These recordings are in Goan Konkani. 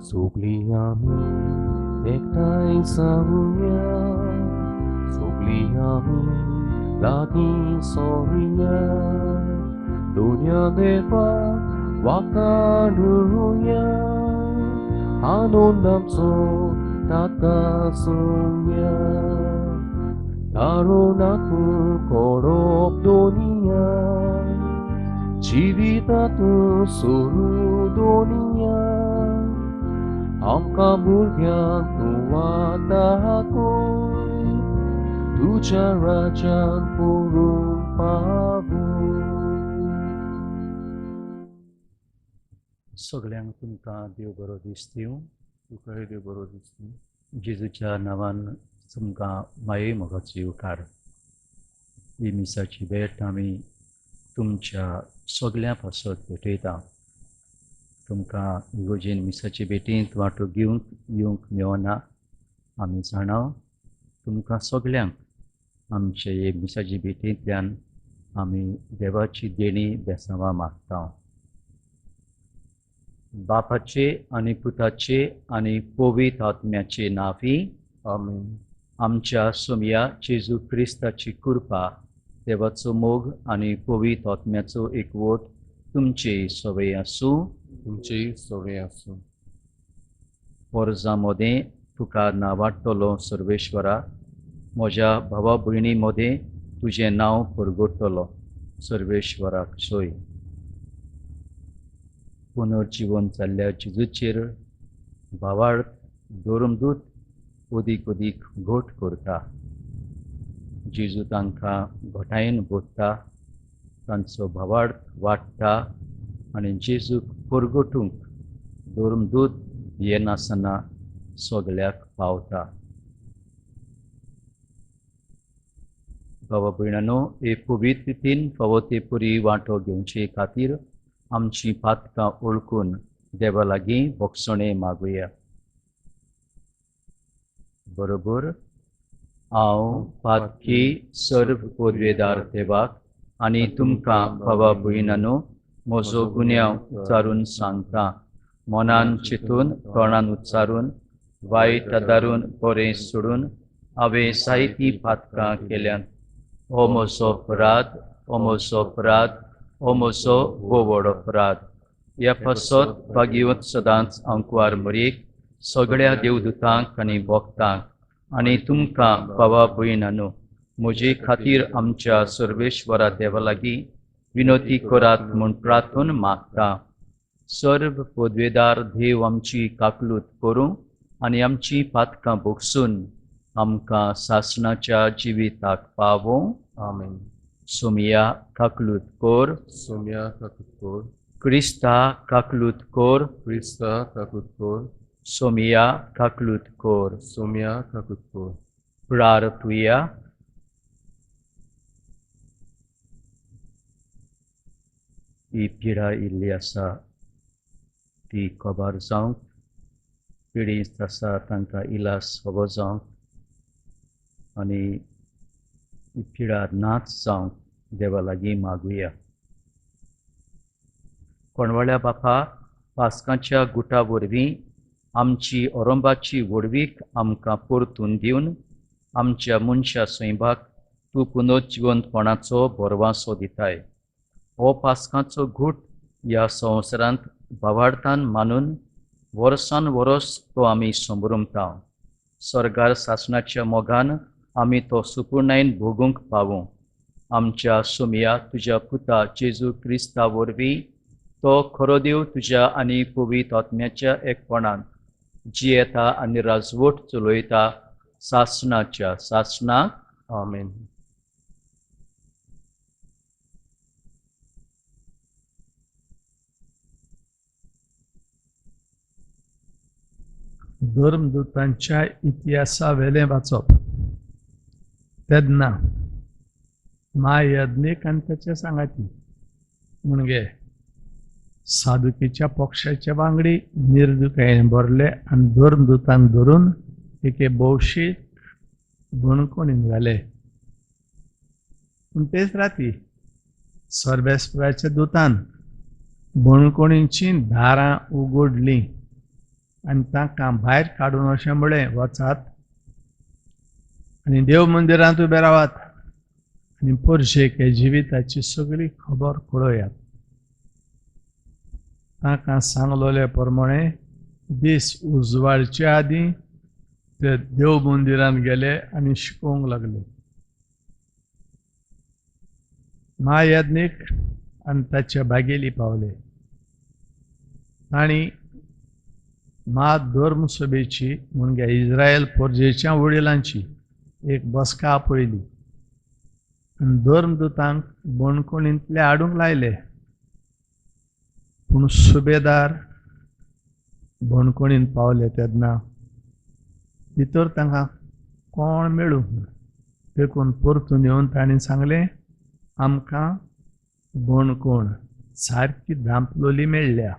सगळीं आमी एकठांय जावया, सगळीं आमी लागीं सोरुया, दुनिया देवा वाखाणुया, आनंद आमचो ताका सोया. तारुणातू कोडप दुनिया, जिवितातू सुरू दुनिया, आमकां भुरग्यांक तूं दाखय, तुज्या राज्यांत पुरून पावय. सगळ्यांक तुमकां देव बरो दीस दिवं. तुकाय देव बरो दिसता. जेजूच्या नांवान तुमकां माये मोगाचो येवकार. ही मिसाची भेट आमी तुमच्या सगल्यां पासत भेटयता. तुमकां इगोर्जेन मिसाचे भेटींत वांटो घेवंक येवंक मेवना आमी जाणा. तुमकां सगल्यांक आमचे हे मिसाचे भेटींतल्यान आमी देवाची देणी बेसांवां मागता. बापाचे आनी पुताचे आनी पवित्र आत्म्याचे नांवी आमेन. आमच्या सोमया जेजू क्रिस्ताची कृपा, देवाचो मोग आनी पवित्र आत्म्याचो एकवट तुमचे सवय आसूं. तुमचेय सवय आसूं. पोरजां मदें तुका नांवाडटलो सर्वेश्वरा, म्हज्या भावा भयणी मदें तुजें नांव परगटतलो. सर्वेश्वराक सोय. पुनर्जिवन जाल्ल्या जेजूचेर भावार्थ धर्मदूत अदीक अदीक घट करता. जेजू तांकां घटायेन बोधता, तांचो भावार्थ वाडटा आनी जेजूक परगटूंक धर्मदूत भियेनासतना सगल्याक पावता. बाबा भयणानो, हे पवित्र रितीन फावो ते परी वांटो घेवचे खातीर आमचीं पातकां ओळखून देवा लागीं भोगसणें मागुया. बरोबर, हांव पातकी सर्व पदवेदार देवाक आनी तुमकां बाबा भयणानो म्हजो गुन्यांव उच्चारून सांगता. मनान चिंतून, तोंडान उच्चारून, वायट आदारून बरें सोडून हांवें जायतीं पातकां केल्यांत. हो म्हजो अपराध, हो म्हजो अपराध, हो म्हजो भोव व्हड अपराध. ह्या पासत भाग्यवंत सदांच आंकवार मरयेक, सगळ्या देवदूतांक आनी भक्तांक आनी तुमकां बाबा भयणानो म्हजे खातीर आमच्या सर्वेश्वरा देवा लागीं विनवती करात म्हूण प्रार्थना मागता. सर्व पदवेदार देव आमची काकलूत करूं आनी आमची पातकां भोगसून आमकां सासणाच्या जिविताक पावों. आमेन. सोमया काकलूत कर. सोम्या काकूत कर. क्रिस्ता काकलूत कर. क्रिस्ता काकूत कर. सोमया काकलूत कर. सोम्या काकूत कर. प्रार्थुया. ही पिडा इल्ली आसा ती कबार जावंक, पिडीत आसा तांकां इलाज खबर जावंक आनी ही पिडा नाच जावंक देवा लागीं मागुया. कोणवाळ्या बापा, पास्कांच्या गुटा वरवीं आमची ओरंबाची व्हडवीक आमकां परतून दिवन आमच्या मनशा सैबाक तूं पुनर्जिवंतपणाचो भरवासो दिताय. हो पास्कांचो घूट ह्या संवसारांत भावार्थान मानून वर्सान वरस तो आमी संभ्रमता. सर्गार सासणाच्या मोगान आमी तो सुपुर्णायेन भोगूंक पावूं. आमच्या सोमया तुज्या पुता जेजू क्रिस्ता वरवीं, तो खरो देव तुज्या आनी पवित्र आत्म्याच्या एकपणान जियेता आनी राजवट चलयता सासणाच्या सासणाक. आमेन. धर्मदूतांच्या इतिहासा वेलें वाचप. तेन्ना महायज्ञीक आनी ताचे सांगाती म्हणजे सादुकीच्या पक्षाचे वांगडी निर्दुकायेन भरले आनी धर्मदूतांक धरून एके भौशीक बणकोणीन घाले. पूण तेच राती सर्वेस्पराच्या दुतान बणकोणीचीं दारां उगडलीं आनी तांकां भायर काडून अशें म्हळें, वचात आनी देव मंदिरांत उबे रावात आनी पोरशेक जिविताची सगळी खबर कळयात. तांकां सांगलोले प्रमाणे दीस उजवाडचे आदीं ते देव मंदिरांत गेले आनी शिकोवंक लागले. महायाज्ञीक आनी ताचे बागेली पावले. तांणी महाधर्मसभेची म्हणजे इस्रायल पोरजेच्या वडिलांची एक बसका आपयली आनी धर्मदूतांक बणकोणींतले हाडूंक लायले. पूण सुबेदार बणकोणींत पावले तेन्ना भितर तांकां कोण मेळूंक ना. देखून परतून येवन तांणी सांगलें, आमकां बणकोण सारकी धांपलोली मेळ्ळ्या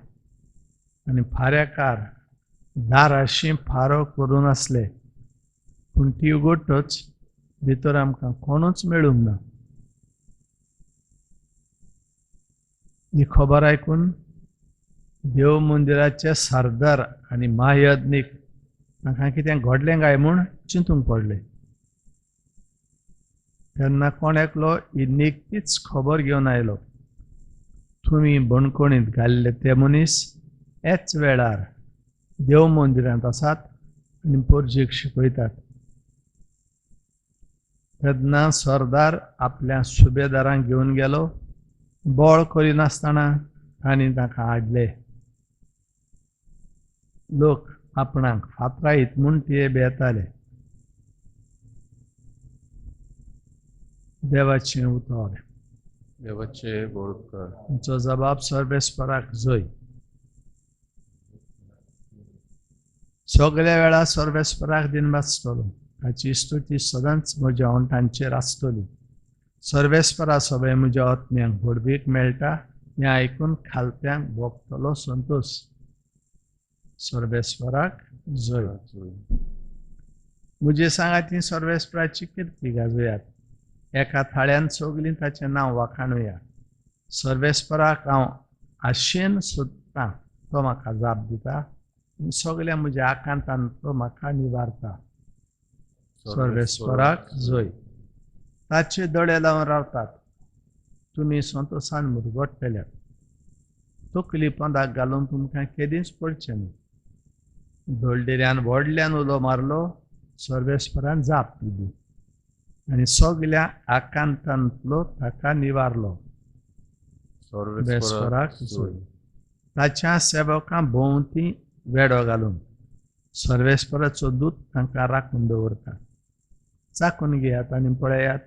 आनी फाऱ्याकार दाराशी फारो करून आसले, पूण ती उगडटच भितर आमकां कोणूच मेळूंक ना. ही खबर आयकून देव मंदिराचे सरदार आनी महायाज्ञीक तांकां कितें घडलें काय म्हूण चिंतूंक पडलें. तेन्ना कोण एकलो ही निकतीच खबर घेवन आयलो, तुमी बणकोणींत घाल्ले ते मनीस हेच वेळार देव मंदिरांत आसात आनी पोरजेक शिकयतात. तेन्ना सरदार आपल्या सुबेदारांक घेवन गेलो. बळ करिनासतना तांणी ताका हाडले. लोक आपणाक फातरायत म्हूण ते बेताले. देवाचें उतर. देवाचे बोरकार. तुमचो जबाब सर्वेस्पराक जय. सगळ्या वेळार सर्वेस्पराक दिन वाचतलो, ताची स्तुती सदांच म्हज्या ओंठांचेर आसतली. सर्वेस्परा सगळे म्हज्या आत्म्यांक व्हडवीक मेळटा, हें आयकून खालप्यांक भोगतलो संतोश. सर्वेस्पराक जय. म्हजे सांगाती सर्वेस्पराची किर्ती गाजोयात, एका थाळ्यान सगळीं ताचें नांव वाखाणुया. सर्वेस्पराक हांव आशेन सोदतां, तो म्हाका जाप दिता. सगळ्या म्हज्या आकांतान तो म्हाका निवारता. सर्वेस्पराक जय. ताचे दोळे लावन रावतात, तुमी संतोशान मुरगट्टल्यात. तकली पोंदाक घालून तुमकां केदींच पडचें न्हय. दळडिऱ्यान व्हडल्यान उलो मारलो, सर्वेस्परान जाप दिली आनी सगळ्या आकांतांतलो ताका निवारलो. सर्वेस्पराक जय. ताच्या सेवकां भोंवती वेडो घालून सर्वेस्पराचो दूत तांकां राखून दवरता. चाकून घेयात आनी पळयात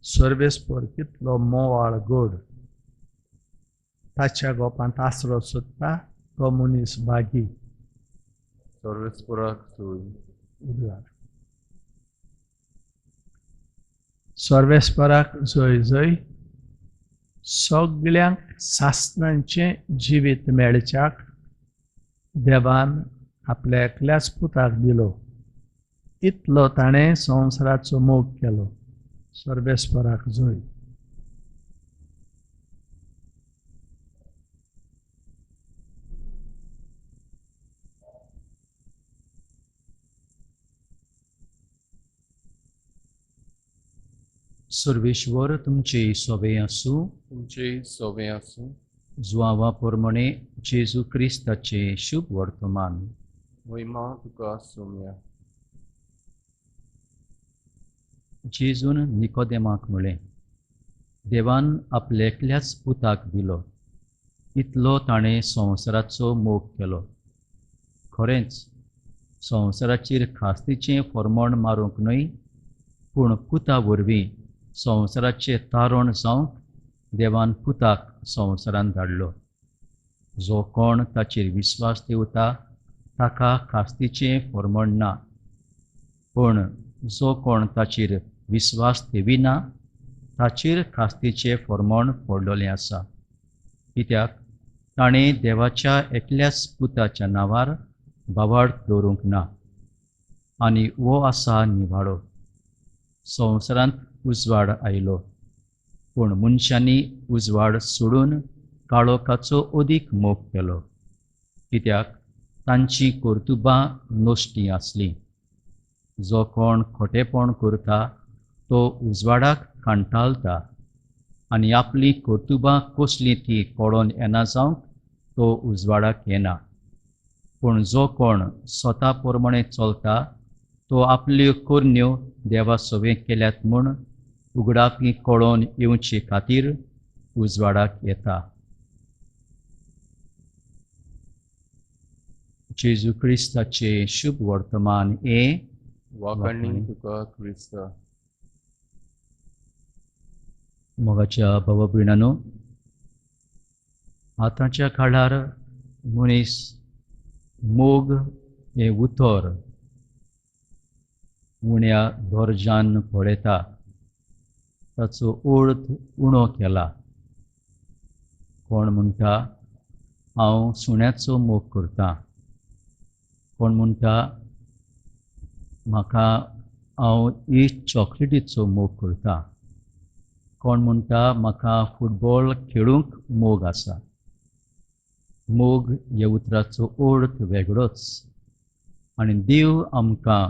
सर्वेस्पर कितलो मोवाळ गोड. ताच्या गोपांत आसरो सोदता तो मनीस भागी. सर्वेस्पराक जय. सर्वेस्पराक जय जय. सगळ्यांक सासणांचें जिवीत मेळच्याक देवान आपल्या एकल्याच पुताक दिलो. इतलो ताणें संवसाराचो मोग केलो. सर्वेस्पराक जय. सर्वेश्वर तुमचे सोबे आसूं. तुमचे सोबे आसूं. जुआवा प्रमाणे जेजू क्रिस्ताचें शुभ वर्तमान. महिमा तुका सोम्या. जेजून निकोदेमाक म्हळें, देवान आपल्या एकल्याच पुताक दिलो, इतलो ताणें संवसाराचो मोग केलो. खरेंच संवसाराचेर खास्तीचें फॉर्मण मारूंक न्हय, पूण पुता वरवीं संवसाराचें तारण जावंक देवान पुताक संवसारान धाडलो. जो कोण ताचेर विस्वास दवरता ताका खास्तीचें फॉर्मण ना, पूण जो कोण ताचेर विस्वास दवरिना ताचेर खास्तीचें फॉर्मण पडलेलें आसा. कित्याक ताणें देवाच्या एकल्याच पुताच्या नांवार बावाड दवरूंक ना. आनी हो आसा निवाडो. संवसारांत उजवाड आयलो, पूण मनशांनी उजवाड सोडून काळोखाचो अदीक मोग केलो. कित्याक तांची कर्तुबां नश्टी आसलीं. जो कोण खोटेपण करता तो उजवाडाक कंटाळटा आनी आपली कर्तुबां कसलीं ती कळोन येना जावंक तो उजवाडाक येना. पूण जो कोण स्वता प्रमाणे चलता तो आपल्यो करण्यो देवा सवें केल्यात म्हूण उगडापी कळोन येवचे खातीर उजवाडाक येता. जेजू क्रिस्ताचें शुभ वर्तमान हें. वाखाणणी तुका क्रिस्ता. मोगाच्या भावा भयणांनो, आतांच्या काळार मनीस मोग हें उतर उण्या दर्जान पळयता, ताचो अर्थ उणो केला. कोण म्हणटा हांव सुण्याचो मोग करता, कोण म्हणटा म्हाका हांव ही चॉकलेटीचो मोग करता, कोण म्हणटा म्हाका फुटबॉल खेळूंक मोग आसा. मोग ह्या उतराचो अर्थ वेगळोच आनी देव आमकां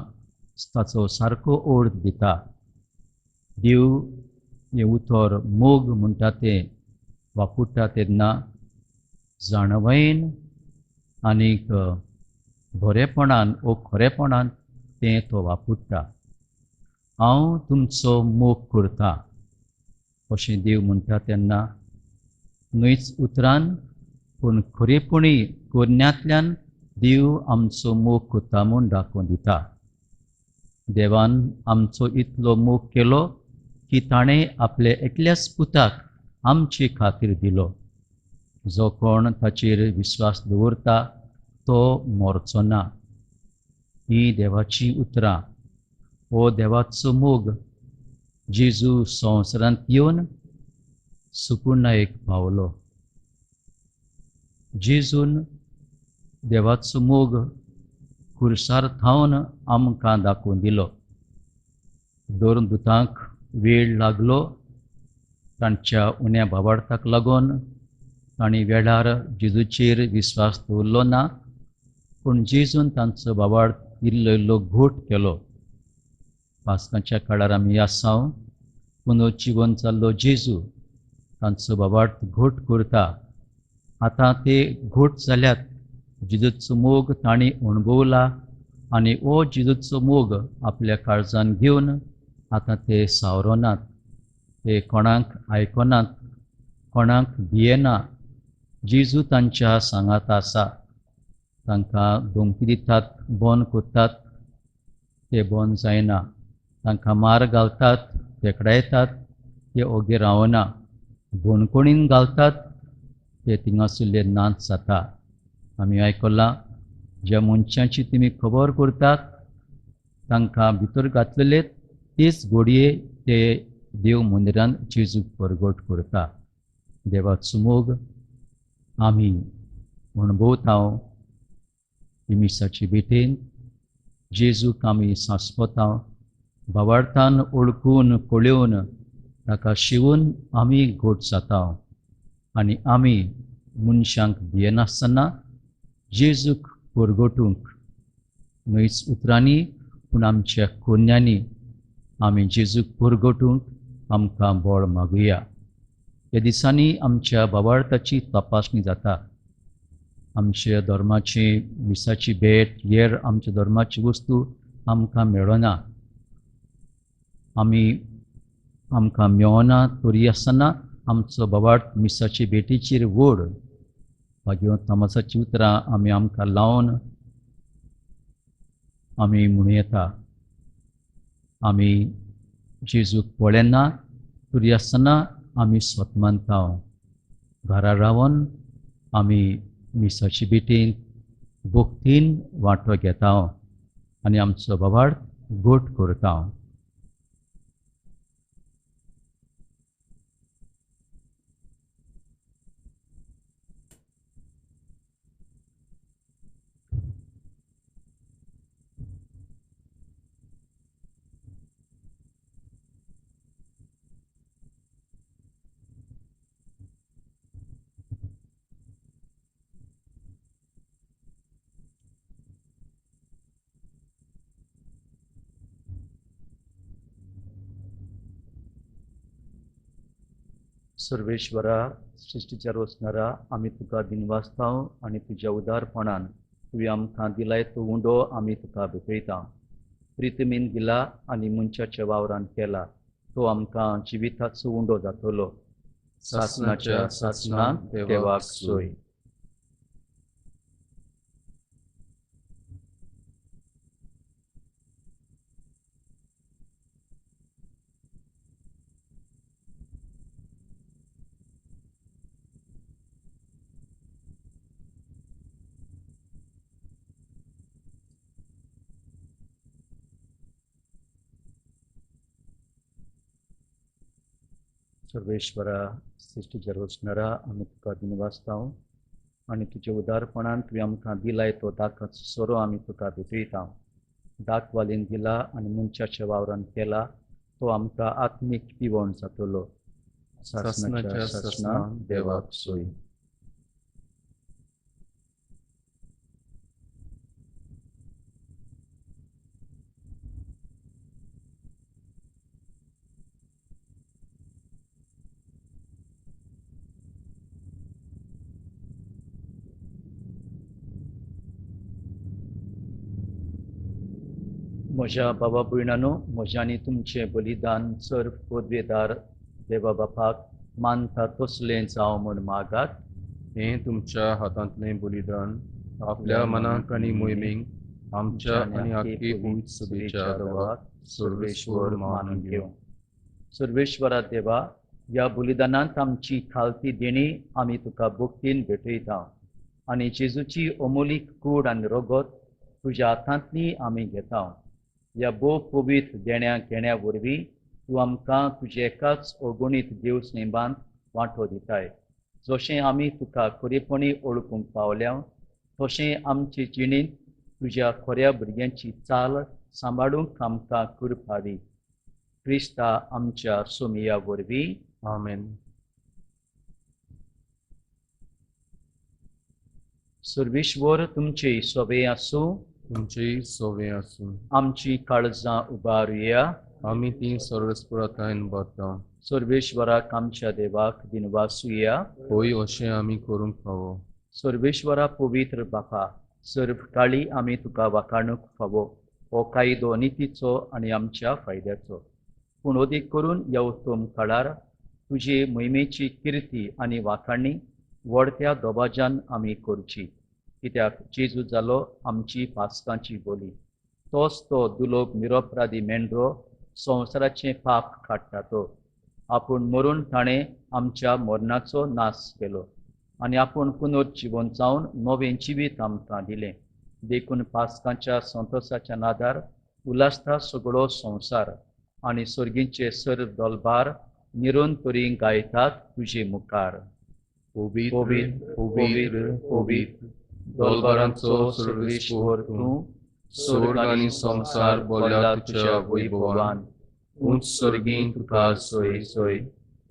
ताचो सारको अर्थ दिता. देव हें उतर मोग म्हणटा तें वापरता तेन्ना जाणवयन आनीक बरेपणान वो खरेपणान तें तो वापरता. हांव तुमचो मोग करता अशें देव म्हणटा तेन्ना न्हयच उतरान पूण खरेपणी करण्यांतल्यान देव आमचो मोग करता म्हूण दाखोवन दिता. देवान आमचो इतलो मोग केलो की ताणें आपल्या एकल्याच पुताक आमचे खातीर दिलो. जो कोण ताचेर विस्वास दवरता तो मरचो ना. ही देवाची उतरां. हो देवाचो मोग जेजू संवसारांत येवन सुपुर्णायेक पावलो. जेजून देवाचो मोग खुर्सार थावन आमकां दाखोवन दिलो. दोन दुतांक वेळ लागलो तांच्या उण्या भावार्थाक लागून तांणी वेळार जेजूचेर विस्वास दवरलो ना, पूण जेजून तांचो भावार्थ इल्लो इल्लो घोट केलो. पास्कांच्या काळार आमी आसाव पुनर्जिवन जाल्लो जेजू तांचो भावार्थ घोट करता. आतां ते घोट जाल्यात. जेजूचो मोग तांणी अणभवला आनी हो जेजूचो मोग आपल्या काळजान घेवन आतां ते सावरनात, ते कोणाक आयकनात, कोणाक भियेना. जेजू तांच्या सांगात आसा. तांकां धमकी दितात, बंद करतात, ते बंद जायना. तांकां मार घालतात, तेकडायतात, ते ओगे रावना. बणकोणीन घालतात, ते थिंगासुल्ले नाच जाता. आमी आयकलां ज्या मनशांची तुमी खबर करतात तांकां भितर घातलेले तेच घोडये ते देव मंदिरान जेजूक परगट करता. देवाचो मोग आमी अणभवता. मिसाचे भेटेन जेजूक आमी सांसपता. भावार्थान ओळखून पळोवन ताका शिवून आमी घोट जाता आनी आमी मनशांक भियेनासतना जेजूक परगटूंक न्हयच उतरांनी पूण आमच्या कोन्यांनी आमी जेजूक परगटूंक आमकां बळ मागुया. ह्या दिसांनी आमच्या भावार्थाची तपासणी जाता. आमच्या धर्माची मिसाची भेट हेर आमच्या धर्माची वस्तू आमकां मेळना. आमी आमकां मेळना तरी आसतना आमचो भावार्थ मिसाचे भेटीचेर व्हड. मागीर थॉमसाची उतरां आमी आमकां लावन आमी म्हणूं येता, आमी जेजूक पळयना तरी आसतना आमी स्वत मानता. घरा रावन आमी मिसाचे भेटीन भक्तीन वांटो घेता आनी आमचो भावार्थ घट करता. सर्वेश्वरा, सृश्टीच्या रोसणारा, आमी तुका दिनवासता आनी तुज्या उदारपणान तुवें आमकां दिलाय तो उंडो आमी तुका भेटयता. प्रितमीन दिला आनी मनशाच्या वावरान केला तो आमकां जिविताचो उंडो जातलो. सासणाच्या सासणाक देवाक सोय. सर्वेश्वरा, सृश्टीच्या रोचणारा, आमी तुका दिनवासता आनी तुज्या उदारपणान तुवें आमकां दिलाय तो दाकाचो सोरो आमी तुका भेटयता. दाकवालीन दिला आनी मनशाच्या वावरान केला तो आमकां आत्मीक पिवण जातलो. सासणाच्या सासणाक देवाक सोय. म्हज्या बाबा भयणानो, म्हज्या आनी तुमचें बलिदान सर्व पदवेदार देवा बापाक मानता तसलें जावं म्हूण मागात. हें तुमच्या हातांतलें बलिदान आपल्या मनाक आनी मोहिमेक आमच्या आनी आख्खे पवित्र सभेच्या देवाक सर्वेश्वर मानून घेवं. सर्वेश्वरा देवा, ह्या बलिदानांत आमची खालती देणी आमी तुका भक्तीन भेटयता आनी जेजूची अमोलीक कूड आनी रगत तुज्या हातांतली आमी घेता. ह्या भोव पवित्र देण्या घेण्या वरवीं तूं आमकां तुज्या एकाच अगणीत देव स्नेबांत वांटो दिताय. जशें आमी तुका खरेपणी वळखूंक पावल्या तशें आमचे जिणेंत तुज्या खऱ्या भुरग्यांची चाल सांबाळूंक आमकां कृपा दी. क्रिस्ता आमच्या सोमिया वरवीं. आमेन. सर्वेश्वर तुमचे सोबे आसूं. तुमचेय सोवे आसूं. आमची काळजां उबारुया. आमी ती सर्वेस्पराथायन बाता. सर्वेश्वराक आमच्या देवाक दिनवासुया. होय, अशें आमी करूंक फावो. सर्वेश्वरा पवित्र बापा, सर्व काळी आमी तुका वाखाणूंक फावो. हो कायदो नितीचो आनी आमच्या फायद्याचो, पूण अदीक करून ह्या उत्तम काळार तुजे मोहिमेची किर्ती आनी वाखाणी व्हडत्या दबाज्यान आमी करची. कित्याक जेजू जालो आमची पास्कांची बोली. तोच तो दुलोब निरपराधी मेंढरो संवसाराचें पाप काडटा. तो आपूण मरून ताणें आमच्या मरणाचो नाश केलो आनी आपूण पुनर्जिवन जावन नवें जिवीत आमकां दिलें. देखून पास्कांच्या संतोसाच्या नादार उल्हासता सगळो संवसार आनी सर्गींचे सर्व दलबार निरंतरी गायतात तुजे मुखार. पवित्र पवित्र पवित्र दलबारांचो सर्वेश्वर तूं, स्वर्ग आनी संवसार भरला तुज्या वैभवान. उंच सर्गीं तुका सोय सोय,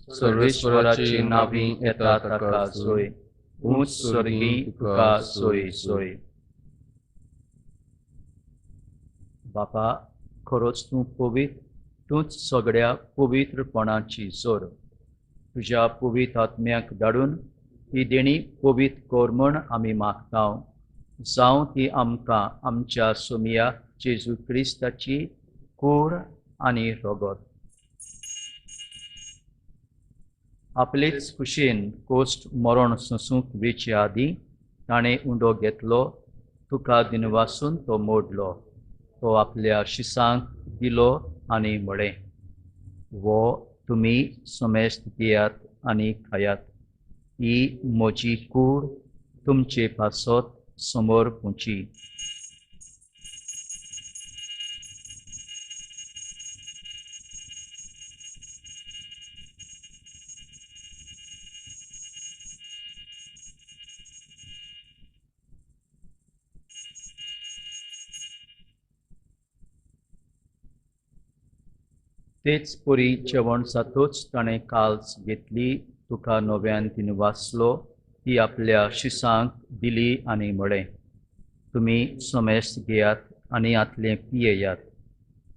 सर्वेश्वराचे नांवी येता ताका सोय. उंच सर्गीं तुका सोय सोय. बापा, खरोच तूं पवित्र, तूंच सगळ्या पवित्रपणाची जोर. तुज्या पवित्र आत्म्याक धाडून ही देणी पवित्र कर म्हूण आमी मागता. जावं ती आमकां आमच्या सोमिया जेजू क्रिस्ताची कूड आनी रगत. आपलेच खुशयेन कोश्ट मरण सोंसूंक वेचे आदीं ताणें उंडो घेतलो, तुका दिनवासून तो मोडलो, तो आपल्या शिसांक दिलो आनी म्हळें, वो तुमी समेस्त पियात आनी खायात. ही म्हजी कूड तुमचे पासत समोर पुची. तेच परी जेवण जातूच ताणें काल्स घेतली, तुका नव्यान दिनवासलो, ती आपल्या शिसांक दिली आनी म्हळें, तुमी समेस्त घेयात आनी आतलें पियेयात.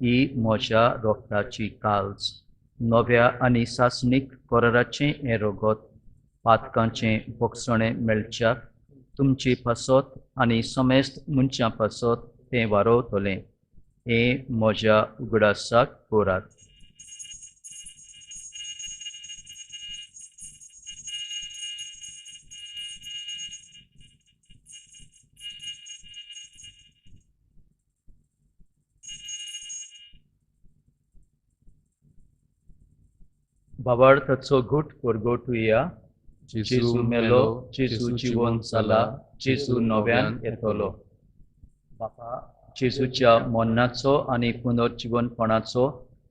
ही म्हज्या रोगताची काल्स, नव्या आनी सासणीक कराराचें हें रगत पातकांचें भोगसणें मेळच्याक तुमचे पासत आनी समेस्त मनशां पासत तें वारोवतलें. हें म्हज्या उगडासाक करात. भावार्थाचो घूट परगटुया. जेजू मेलो, जेजू जिवन जाला, जेजू नव्यान येतलो. बापा, जेजूच्या मरणाचो आनी पुनर्जिवनपणाचो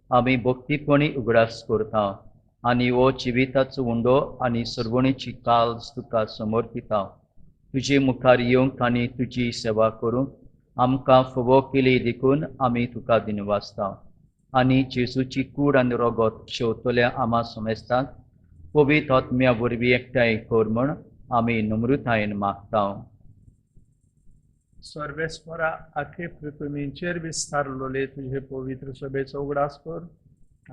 आमी भक्तीपणी उगडास करता आनी हो जिविताचो उंडो आनी सर्वणीची काल्स तुका समर्पिता. तुजे मुखार येवंक आनी तुजी सेवा करूंक आमकां फावो केली देखून आमी तुका दिनवासता. आनी जेजूची कूड आनी रगत शेवतल्या आमा समेस्तांक पवित्र आत्म्या वरवीं एकठांय कर म्हण आमी नम्रतायेन मागता. सर्वेस्परा, आखे पृथ्वीचेर विस्तारलोले तुजे पवित्र सभेचो उगडास कर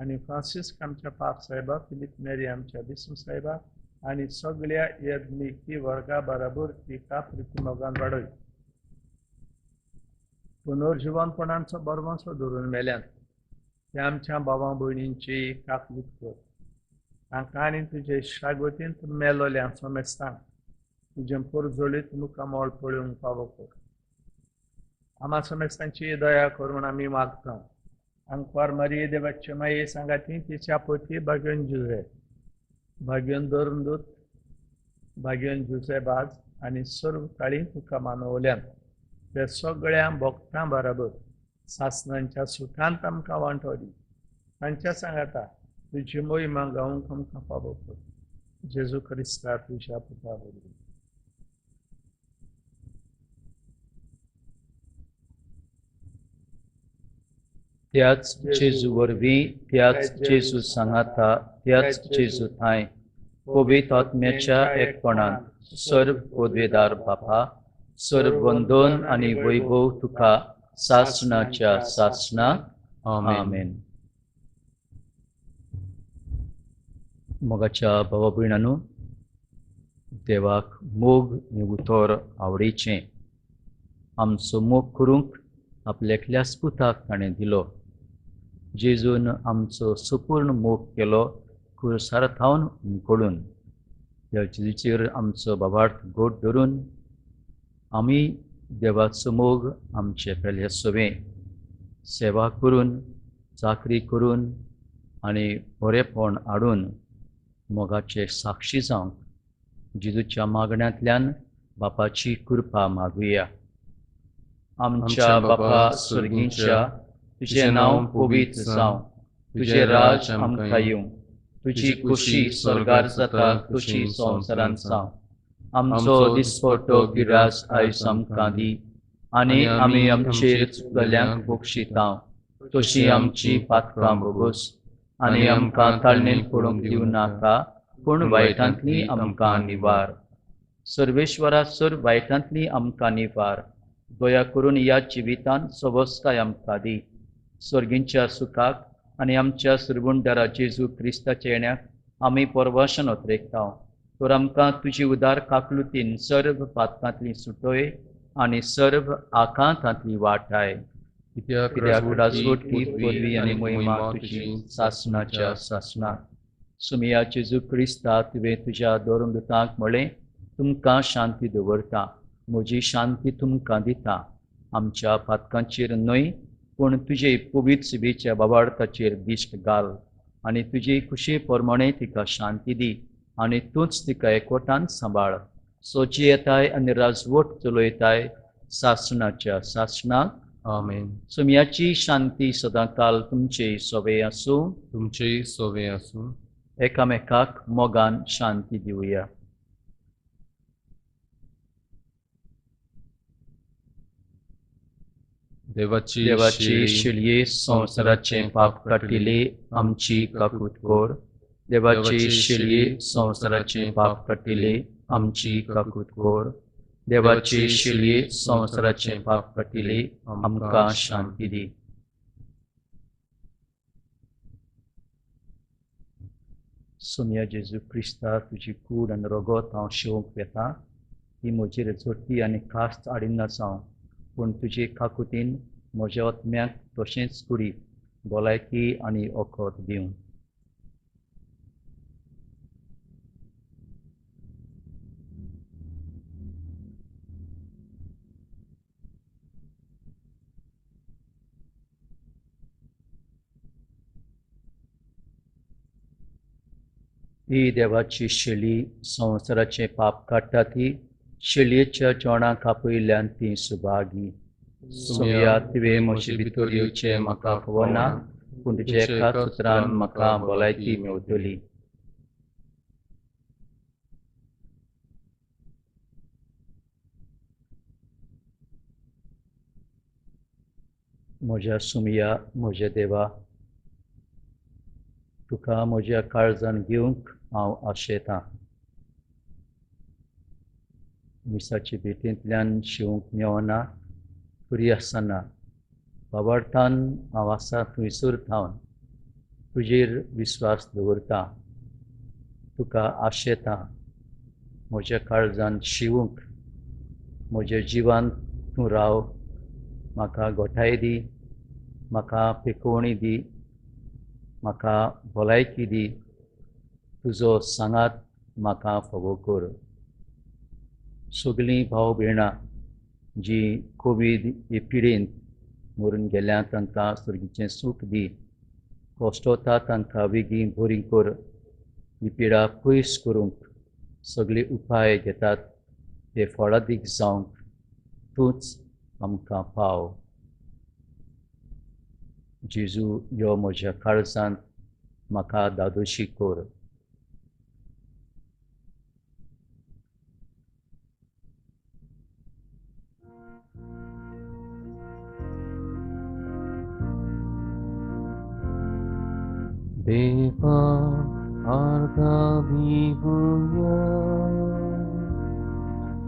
आनी फ्रांसिस्क आमच्या पाप साहेबा, फिलीप नेरी आमच्या बिस्म साहेबा आनी सगळ्या यज्ञिकी वर्गा बराबर तिका प्रितीमोगान वाडय. पुनर्जिवनपणांचो बरवंसो धरून मेल्यान त्या आमच्या भावा भयणींची काकलूत कर. तांकां आनी तुजे शागोतींत मेलोल्या समेस्तांक तुजें पोरजोळीत मुखामळ पळोवंक फावो कर. आमा समेस्तांची दया करून आमी मागता. आंकवार मारिये देवाचे माये सांगाती तिच्या पोती भाग्योन जुजे, भाग्योन धर्मदूत, भाग्योन जुजेबाज आनी सर्व काळी तुका मानवल्यान त्या सगळ्या भक्तां बराबर सासणांच्या सुखांत आमकां वांटो दी. तांच्या सांगाता तुजी मोहिमा गावंक आमकां फावो कर. जेजू क्रिस्ता तुज्या पुता वरवीं. त्याच जेजू वरवीं, त्याच जेजू सांगाता, त्याच जेजू थांय पवित्र आत्म्याच्या एकपणान सर्व पदवेदार बापा, सर्व वंदन आनी वैभव तुका सासणाच्या सासणाक. आमेन. मोगाच्या भावा भयणांनो, देवाक मोग हें उतर आवडीचें. आमचो मोग करूंक आपल्या एकल्याच पुताक ताणें दिलो. जेजून आमचो सुपूर्ण मोग केलो कुरसार थावन हुमकळून. त्या जेजूचेर आमचो बाबार्थ गोट धरून आमी देवाचो मोग आमचे पेले सवें सेवा करून, चाकरी करून आनी बरेपण हाडून मोगाचे साक्षी जावंक जेजूच्या मागण्यांतल्यान बापाची कृपा मागुया. आमच्या बापा स्वर्गींच्या, तुजें नांव पवित्र जावं, तुजें राज आमकां येवं, तुजी खुशी स्वर्गार जाता तशी संवसारांत जावं. आमचो दिसपट्टो गिरास आयज आमकां दी आनी आमी आमचेर चुकल्यांक बक्षिता तशी आमची पातकां भोगोस आनी आमकां ताळणेन पडूंक दिवं नाका, पूण वायटांतली आमकां निवार. सर्वेश्वरा, सर वायटांतली आमकां निवार. दया करून ह्या जिवितांत सवस्काय आमकां दी. स्वर्गींच्या सुखाक आनी आमच्या सुरगुणदारा जेजू क्रिस्ताच्या येण्याक आमी परवाशन अत्रेकता. तर आमकां तुजी उदार काकलुतीन सर्व पातकांतली सुटोय आनी सर्व आकांतांतली वाटाय. कित्याक राजवटकी, पदवी आनी महिमा तुजी सासणाच्या सासणाक. सुमिया जेजू क्रिस्ता, तुवें तुज्या धर्मदूतांक म्हळें, तुमकां शांती दवरता, म्हजी शांती तुमकां दिता. आमच्या पातकांचेर न्हय पूण तुजे पवित्र सभेच्या बाबार्थाचेर दिश्ट घाल आनी तुजी खुशी प्रमाणे तिका शांती दी आनी तूंच तिका एकवटान सांबाळ. सोची येताय आनी राजवट चलयताय सासणाच्या सासणाक. आमेन. सुम्याची शांती सदांकाल तुमचे सोवे आसूं. तुमचेय सोवे आसूं. एकामेकाक मोगान शांती दिवया. देवाची देवाची शिळये संवसाराचें पाप काटिले आमची काकूत कर. देवाची शिळये संवसाराचें पाप काटिले आमची काकूत कर. देवाची शिळये संवसाराचें पाप काटिले आमकां शांती दी. सोमया जेजू क्रिस्ता, तुजी कूड आनी रगत हांव शेवंक वेता, ती म्हजेर जोडटी आनी खास हाडिना जावं, पूण तुजे काकुतीन म्हज्या आत्म्याक तशेंच कुडीक भलायकी आनी वखद दिवं. ही देवाची शेली संवसाराचें पाप काडटा ती शेलयेच्या जेवणाक आपयिल्ल्यान ती सुभागी. सोमया, तुवें म्हजे भितर येवचें म्हाका फावना, पूण तुज्या एकाच उतरान म्हाका भलायकी मेवतली. म्हज्या सुमया, म्हज्या देवा, तुका म्हज्या काळजान घेवंक हांव आशेतां. मिसाचे भेटींतल्यान शिवंक मेवना तरी आसतना बाबार्थान हांव आसा थंयसर थावन तुजेर विस्वास दवरता, तुका आशेतां. म्हज्या काळजान शिवूंक, म्हज्या जिवान तूं राव, म्हाका गोठाय दी, म्हाका पिकोवणी दी, म्हाका भलायकी दी, तुजो सांगात म्हाका फावो कर. सगळीं भाव भयणां जीं कोवीड हे पिडेंत मरून गेल्या तांकां सर्गीचें सूख दी, कश्टवता तांकां वेगीं बरी कर. ही पिडा पयस करूंक सगळे उपाय घेतात ते फळादीक जावंक तूंच आमकां पाव. जेजू, यो म्हज्या काळजांत, म्हाका दादोशी कर. देवा आर्गां दिवया,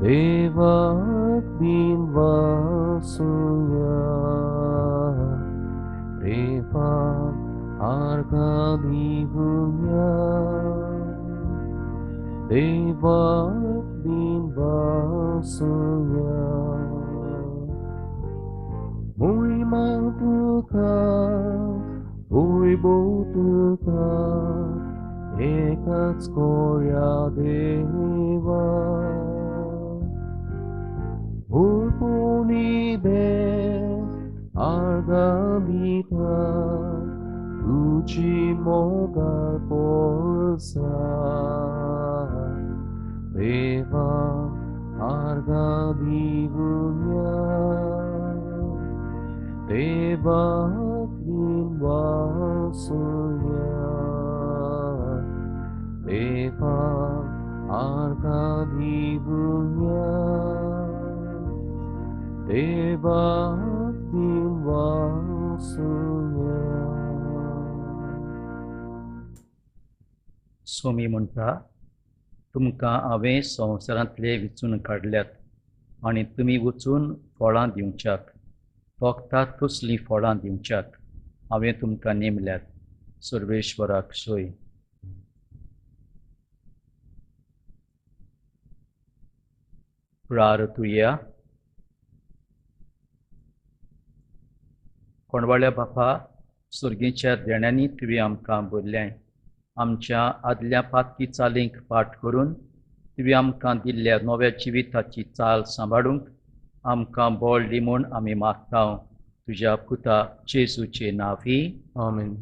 देवाक दिनवासुया, देवा आर्गां दिवया, देवाक दिनवासुया. मोहिमा तुका, वैभव तुका, एकाच कोऱ्या देवा. भरपूर भेट आर्गां दिता, तुजी मोगाळ पोरसा. देवा आर्गां दिवया, देवाक दिनवासुया, देवा आर्गां दिवया, देवाक दिनवासुया. सोमी म्हणटा, तुमकां हांवें संवसारांतले विचून काडल्यात आनी तुमी वचून फळां दिवच्याक, तोखतात तसलीं फळां दिवच्याक हांवें तुमकां नेमल्यात. सर्वेश्वराक सोय. प्रार्थुया. कोणवाळ्या बापा, सर्गीच्या देण्यांनी तुवें आमकां भरलें. आमच्या आदल्या पातकी चालींक पाठ करून तुवें आमकां दिल्ल्या नव्या जिविताची चाल सांबाळूंक आमकां बळ दी म्हूण आमी मागता तुज्या पुता जेजूचे नांवी. आमेन.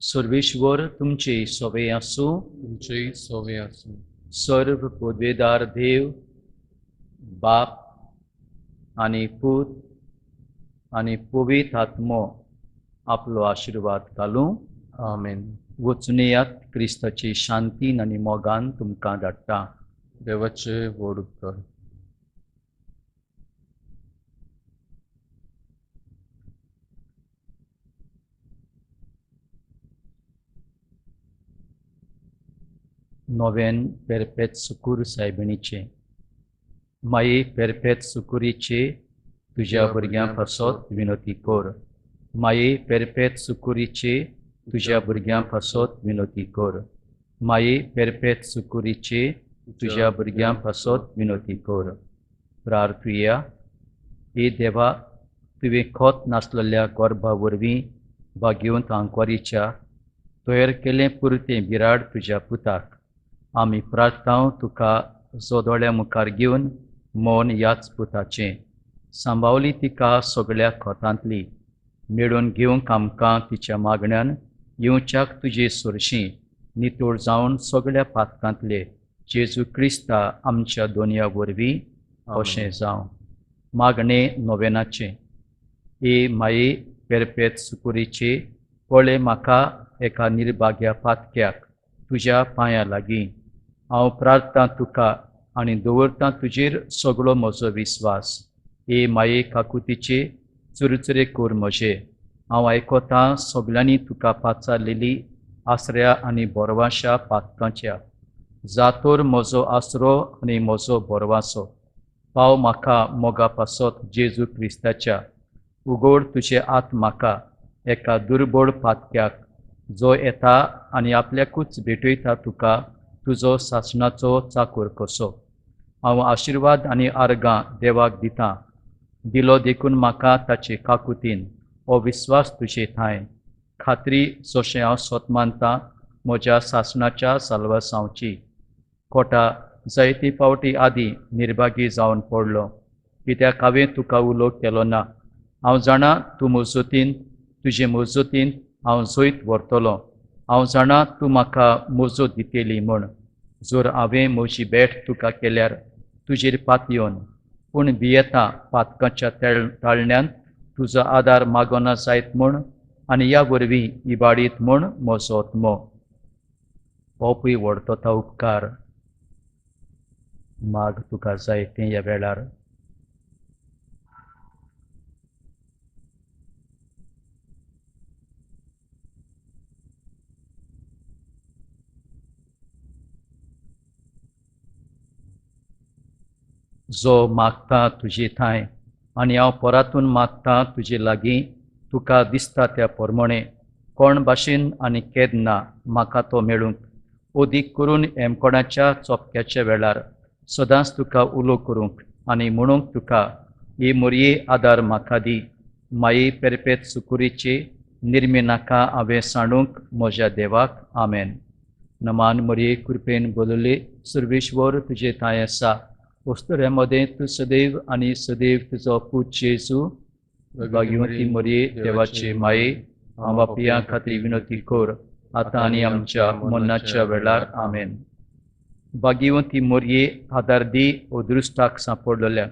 सर्वेश्वर तुमचे सोवे आसूं. तुमचेय सोवे आसूं. सर्व पदवेदार देव बाप आनी पूत आनी पवित्र आत्मो आपलो आशिर्वाद घालूं. आमेन. वचून येयात, क्रिस्ताची शांतीन आनी मोगान तुमकां धाडटा. देवाचे व्हड उपकार. नोवेन पेरपेत सुकूर सायबिणीचें. माये पेरपेत सुकुरीचे तुज्या भुरग्यां पासत विनती कर. माये पेरपेत सुकुरीचे तुज्या भुरग्यां पासत विनोती कर. माये पेरपेत सुकुरीचे, तुज्या भुरग्यां पासत विनोती कर. प्रार्थुया. हे देवा, तुवें खोत नासलेल्या गोरभा वरवीं भाग्यवंत आंकवारीच्या तयार केलें पुरतें बिराड तुज्या पुताक. आमी प्रार्थांव तुका जो दोळ्या मुखार घेवन मौन ह्याच पुताचें सांबावली तिका सगळ्या खोतांतली मेळून घेवंक आमकां तिच्या मागण्यान येवच्याक तुजे सोरशीं नितळ जावन सगळ्या पातकांतले जेजू क्रिस्ता आमच्या दोनया वरवीं अशें जावं. मागणें नोवेनाचें. ए माये पेरपेत सुकुरीचे, पळय म्हाका एका निर्भाग्या पातक्याक तुज्या पांयां लागीं. हांव प्रार्थना तुका आनी दवरतां तुजेर सगळो म्हजो विस्वास. ए माये काकुतीचे, चुरचुरे कर म्हजे. हांव आयकतां सगल्यांनी तुका पाचारलेली आसऱ्या आनी बोरवांशा पातकांच्या. जातोर म्हजो आसरो आनी म्हजो बोरवांसो. पाव म्हाका मोगा पासत जेजू क्रिस्ताच्या. उगोड तुजें आत म्हाका एका दुर्बळ पातक्याक जो येता आनी आपल्याकूच भेटयता तुका तुजो सासणाचो चाकूर कसो. हांव आशिर्वाद आनी आर्गां देवाक दितां. दिलो देखून म्हाका ताचे काकुतीन हो विस्वास तुजे ठांय खात्री जशें हांव स्वत मानतां म्हज्या सासणाच्या साल्वासांवची. कोटा जायते फावटी आदीं निर्भागी जावन पडलो कित्याक हांवें तुका उलो केलो ना. हांव जाणा तूं मजतीन तुजे मजतीन हांव जैत व्हरतलो. हांव जाणा तूं म्हाका मजत दितली म्हूण. जर हांवें म्हजी भेट तुका केल्यार तुजेर पातयेवन पूण भियेता पातकाच्या ताळण्यांत तुजो आदार मागना जायत म्हूण आनी ह्या वरवीं इबाडीत म्हूण म्हजो आत्मो. होपूय व्हडतो उपकार. माग तुका जाय तें ह्या वेळार. जो मागता तुजे ठांय आनी हांव परातून मागता तुजे लागीं तुका दिसता त्या प्रमाणे कोण भाशेन आनी केन्ना म्हाका तो मेळूंक अदीक करून एमकोणाच्या चोपक्याच्या वेळार सदांच तुका उलो करूंक आनी म्हणूंक तुका ही मोरये आदार म्हाका दी. माये पेरपेत सुकुरीचे निर्मी नाका हांवें सांडूंक म्हज्या देवाक. आमेन. नमान मोरये, कृपेन बोलले सर्वेश्वर तुजे ठांय आसा. वस्तुऱ्या मदें तूं सदैव आनी सदैव तुजो पूत जेजू भाग्यवंती मोरये देवाचे माये हांव बापयां खातीर विनोती कर आतां आनी आमच्या मरणाच्या वेळार. आमेन. भाग्यवंती मोरये, आदार दी अदृश्टाक सांपडलेल्यांक.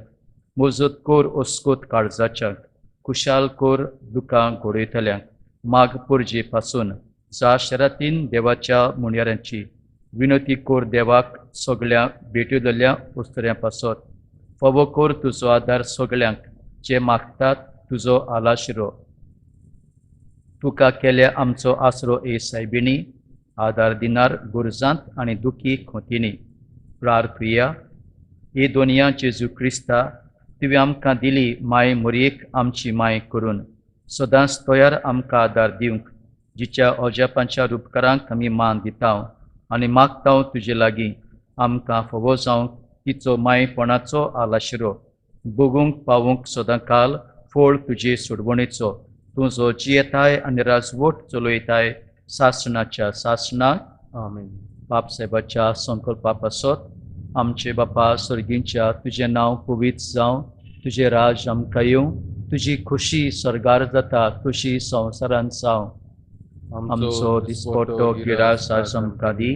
मजत कर अस्कोत काळजाच्यांक. खुशाल कर दुकां घडयतल्यांक. माग पोरजे पासून जा शरातीन देवाच्या मुणयारांची विनोती कर देवाक सगळ्या भेटयलेल्या वस्तुऱ्यां पासत. फावो कर तुजो आदार सगळ्यांक जे मागतात तुजो आलाशिरो. तुका केल्या आमचो आसरो ए सायबिणी, आदार दिनार गुरजांत आनी दुखी खोतींनी. प्रार्थुया. हे दोनया जेजू क्रिस्ता, तुवें आमकां दिली माय मोरयेक आमची माय करून सदांच तयार आमकां आदार दिवंक, जिच्या अजापांच्या रुपकारांक आमी मान दिता आनी मागता तुजे लागीं आमकां फावो जावंक तिचो मायपणाचो आलाशिरो बगूंक पावूंक सदांकाल फळ तुजे सोडवणेचो. तूं जो जियेताय आनी राजवट चलयताय सासणाच्या सासणाक. आमेन. बाप साहेबाच्या संकल्पा पासत. आमचे बापा सर्गींच्या, तुजें नांव पवित्र जावं, तुजें राज आमकां येवं, तुजी खुशी सर्गार जाता तशी संवसारांत जावं. आमचो दिसपट्टो गिरास आज आमकां दी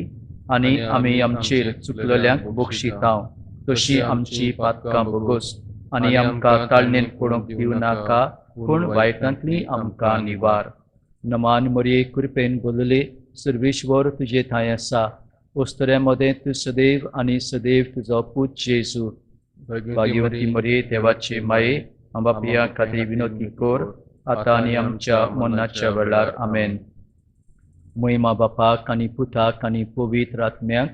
आनी आमी आमचेर चुकलेल्यांक बक्षितांव तशी आमची पातकां भोगोस आनी आमकां ताळणेन पडूंक दिवं नाका पूण वायटांतली आमकां निवार. नमान मोरये, कृपेन बोलले सर्वेश्वर तुजे ठांय आसा. वस्तुऱ्या मदें तूं सदैव आनी सदैव तुजो पूत जेजू भाग्यवंती मोरये देवाचे माये आंबापिया खातीर विनोती कर आतां आनी आमच्या मरणाच्या वेळार. आमेन. महिमा बापाक आनी पुताक आनी पवित्र आत्म्याक,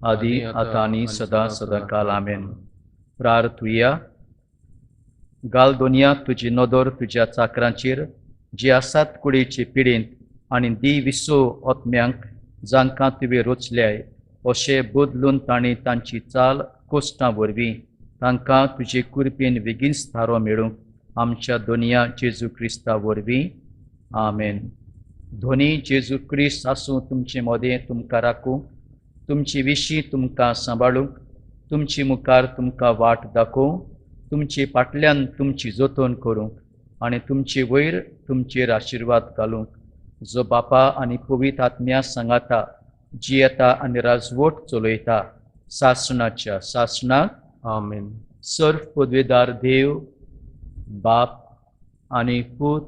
आदी आतां आनी सदां सदां काल. आमेन. प्रार्थुया. घाल दोनया तुजी नदर तुज्या चाकरांचेर जी आसात कुडीचे पिडेंत आनी दी विसो आत्म्यांक जांकां तुवें रचल्याय अशें बदलून तांणी तांची चाल कोश्टां वरवीं तांकां तुजे कृपेन बेगीनच थारो मेळूंक आमच्या दोनया जेजू क्रिस्ता वरवीं. आमेन. धोनी जेजू क्रिस्त आसूं तुमचे मदें, तुमकां राखूं, तुमचे विशीं तुमकां सांबाळूंक, तुमचे मुखार तुमकां वाट दाखोवंक, तुमचे फाटल्यान तुमची जतन करूंक आनी तुमचे वयर तुमचेर आशिर्वाद घालूंक, जो बापा आनी पवित्र आत्म्या सांगाता जियेता आनी राजवट चलयता सासणाच्या सासणाक. आमेन. सर्व पदवेदार देव बाप आनी पूत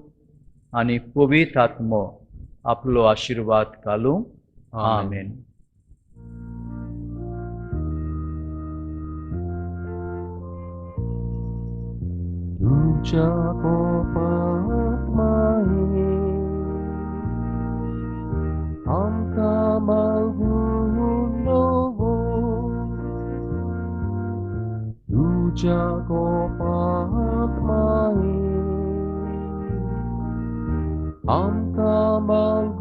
आनी पवित्र आत्मो आपलो आशिर्वाद घालूं. आमेन. तुज्या कोपाक माये आमकां मागून नवो, तुज्या कोपाक माये आमकां मागून